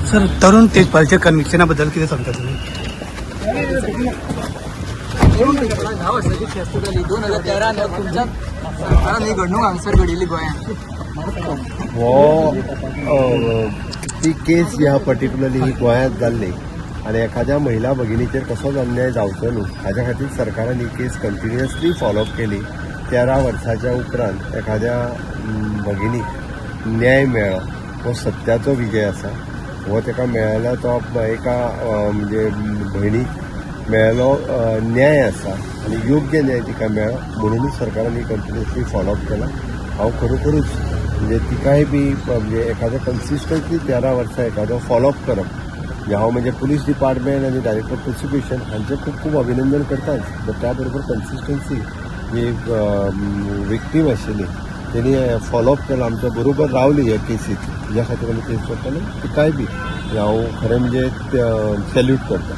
Sir, तरुण तेजपालच्या कन्व्हिक्शना बद्दल कितें सांगता तुमी? 10 वर्साची ख्यास्त जाली. 2013 तुमच्या सरकारान ही घडणूक हांगसर घडिल्ली गोंयांत. हो, ती केस जी आहा पर्टिक्युलरली ही गोंयांत जाल्ली आनी एखाद्या महिला भगिनीचेर कसोच अन्याय जावचो न्हू हाज्या खातीर सरकारान ही केस कंटिन्युअसली फॉलोअप केली. 13 वर्साच्या उपरांत एखाद्या भगिनीक न्याय मेळ्ळो हो सत्याचो विजय आसा. हो ताका मेळ्ळो तो एका म्हणजे भयणीक मेळ्ळो न्याय आसा आनी योग्य न्याय तिका मेळ्ळो म्हणुनूच सरकारान ही कंटिन्युअसली फॉलोअप केला. हांव खरोखरूच म्हणजे तिकाय बी म्हणजे एखादो कन्सिस्टंटली 13 वर्सां एखादो फॉलोअप करप म्हणजे हांव म्हणजे पुलीस डिपार्टमेंट आनी डायरेक्टर प्रोसिक्युशन हांचें खूब खूब अभिनंदन करताच, बट त्या बरोबर कन्सिस्टन्सी जी विक्टीम आशिल्ली तेणी फॉलोअप केलो, आमच्या बरोबर रावली ह्या केसीत, ज्या खातीर आमी केस करताले, तिकाय बी हांव खरें म्हणजे सॅल्यूट करता.